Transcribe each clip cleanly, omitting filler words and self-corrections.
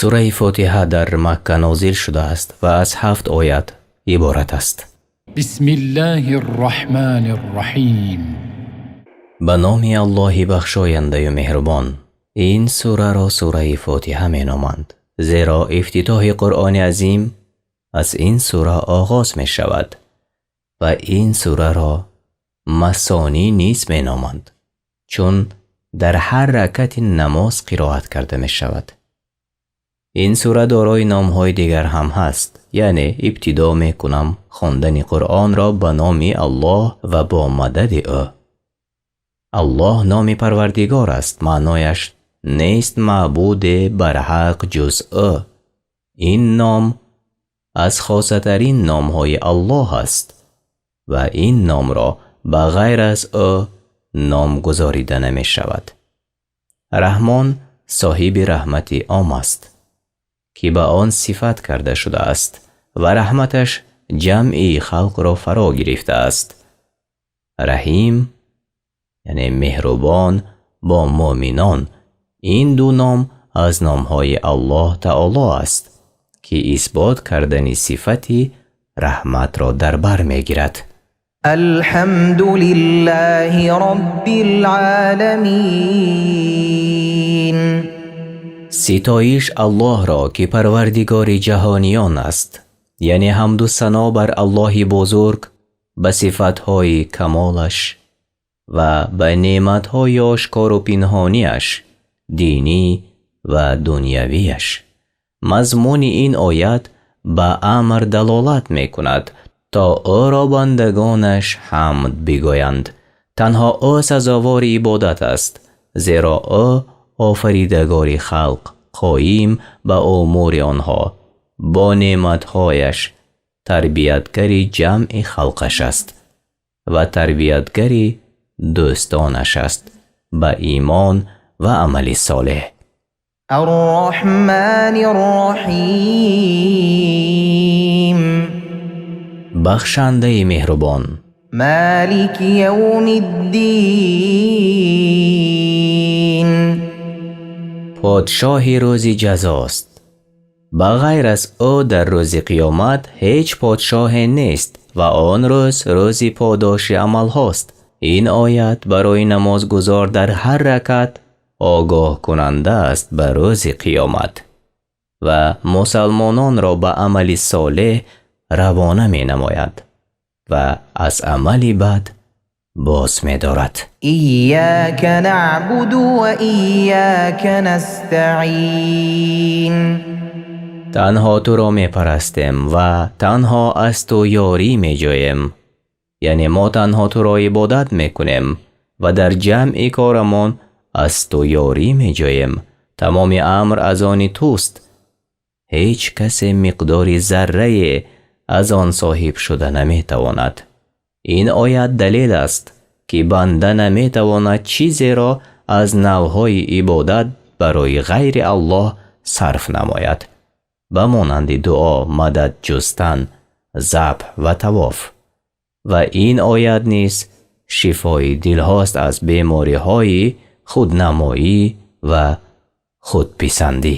Сураи Фотиҳа дар Макка нозил шудааст ва аз ҳафт оят иборат аст. بسم الله الرحمن الرحيم. Ба номи Аллоҳи бахшояндаю меҳрубон. Ин сураро сураи Фотиҳа меноманд, зеро ифтитоҳи Қуръони азим аз ин сура оғоз мешавад ва ин сураро масонӣ низ меноманд, чун дар ҳар ракати намоз қироат карда мешавад. Ин сура дорои номҳои дигар ҳам ҳаст, яъне ибтидо мекунам хондани Қуръонро ба номи Аллоҳ ва бо мадади ӯ. Аллоҳ номи Парвардигор аст, маънояш нест маъбуде барҳақ ҷуз ӯ. Ин ном аз хосатарин номҳои Аллоҳ аст ва ин номро ба ғайр аз ӯ ном гузорида намешавад. Раҳмон соҳиби раҳмати ом аст, ки ба он сифат карда шудааст ва раҳматаш ҷамъи халқро фаро гирифтааст. Раҳим, яъне меҳрубон бо муъминон. Ин ду ном аз номҳои Аллоҳ Таоло аст, ки исбот кардани сифати раҳматро дар бар мегирад. الحمد لله رب العالمين. Ситоиш Аллоҳро, ки Парвардигори ҷаҳониён аст, яъне ҳамду сано бар Аллоҳи бузург ба сифатҳои камолаш ва ба неъматҳои ошкору пинҳониаш, динӣ ва дунявиаш. Мазмуни ин оят ба амр далолат мекунад, то ӯро бандагонаш ҳамд бигӯянд. Танҳо ӯ сазовори ибодат аст, зеро ӯ офаридагори халқ, қоим ба умури онҳо бо неъматҳояш, тарбиятгари ҷамъи халқаш аст ва тарбиятгари дӯстонаш аст ба имон ва амали солеҳ. الرحمن الرحيم. Бахшандаи меҳрубон. مالك يوم الدين. Подшоҳи рӯзи ҷазост. Ба ғайр аз ӯ дар рӯзи қиёмат ҳеҷ подшоҳе нест ва он рӯз рӯзи подоши амалҳост. Ин оят барои намозгузор дар ҳар ракат огоҳкунанда аст ба рӯзи қиёмат ва мусалмононро ба амали солеҳ равона менамояд ва аз амали бад боз медорад. إياك نعبد وإياك نستعين. Танҳо туро мепарастем ва танҳо аз ту ёрӣ меҷӯем, яъне мо танҳо туро ибодат мекунем ва дар ҷамъи корамон аз ту ёрӣ меҷӯем. Тамоми амр аз они туст, ҳеҷ касе миқдори заррае аз он соҳиб шуда наметавонад. Ин оят далел аст, ки банда наметавонад чизеро аз навъҳои ибодат барои ғайри Аллоҳ сарф намояд, ба монанди дуо, мадад ҷустан, забҳ ва тавоф. Ва ин оят низ шифои дилҳост аз бемориҳои худнамоӣ ва худписандӣ.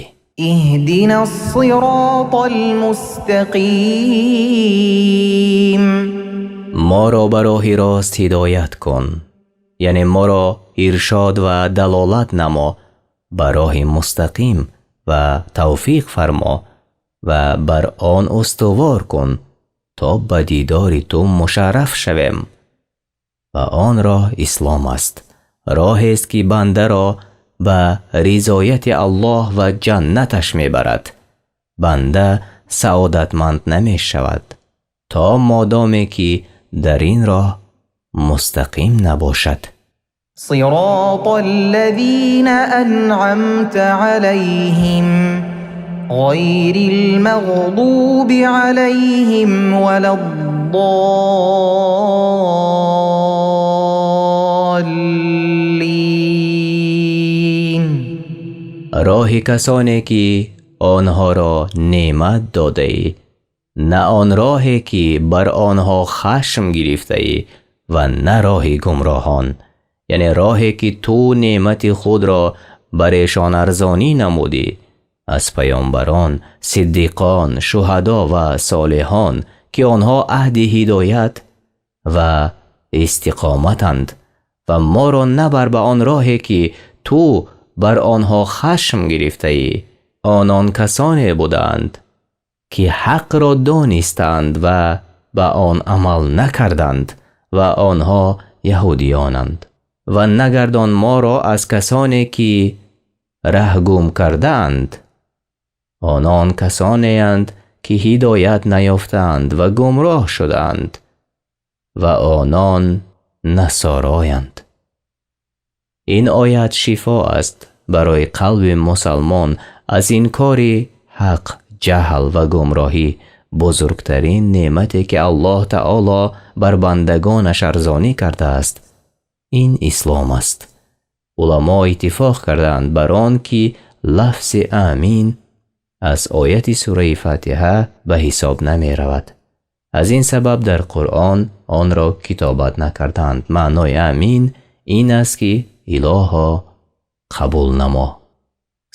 اهدنا الصراط المستقيم. Моро ба роҳи рост ҳидоят кун, яъне моро иршод ва далолат намо ба роҳи мустақим ва тавфиқ фармо ва бар он устувор кун, то ба дидори ту мушарраф шавем. Ва он роҳ ислом аст, роҳест, ки бандаро ба ризояти Аллоҳ ва ҷаннаташ мебарад. Банда саодатманд намешавад, то модоме ки дар ин роҳ мустақим набошад. صراط الذين أنعمت عليهم غير المغضوب عليهم ولا الضالين. Роҳи касоне, ки онҳоро неъмат додаӣ, на он роҳе, ки бар онҳо хашм гирифтаӣ, ва на роҳи гумроҳон, яъне роҳе, ки ту неъмати худро бар эшон арзонӣ намудӣ. Аз паёмбарон, сиддиқон, шуҳадо ва солиҳон, ки онҳо аҳли ҳидоят ва истиқоматанд, ва моро набар ба он роҳе ки ту бар онҳо хашм гирифтаӣ. Онон касоне буданд, ки ҳақро донистанд ва ба он амал накарданд, ва онҳо яҳудиёнанд. Ва нагардон моро аз касоне ки раҳ гум кардаанд. Онон касонеанд, ки ҳидоят наёфтаанд ва гумроҳ шудаанд, ва онон насороянд. Ин оят шифо аст барои қалби мусалмон аз инкори ҳақ, ҷаҳл ва гумроҳӣ. Бузургтарин неъмате, ки Аллоҳ таоло бар бандагонаш арзонӣ кардааст, ин ислом аст. Уламо иттифоқ кардаанд бар он, ки лафзи амин аз ояти сураи Фатиҳа ба ҳисоб намеравад. Аз ин сабаб дар Қуръон онро китобат накардаанд. Маънои амин ин аст, ки илоҳо, қабул намо.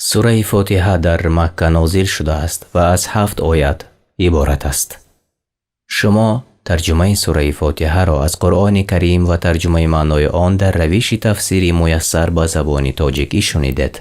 Сураи Фотиҳа дар Макка нозил шудааст ва аз 7 оят иборат аст. Шумо тарҷумаи сураи Фотиҳаро аз Қуръони Карим ва тарҷумаи маънои он дар равиши тафсири муяссар ба забони тоҷикӣ шунидед.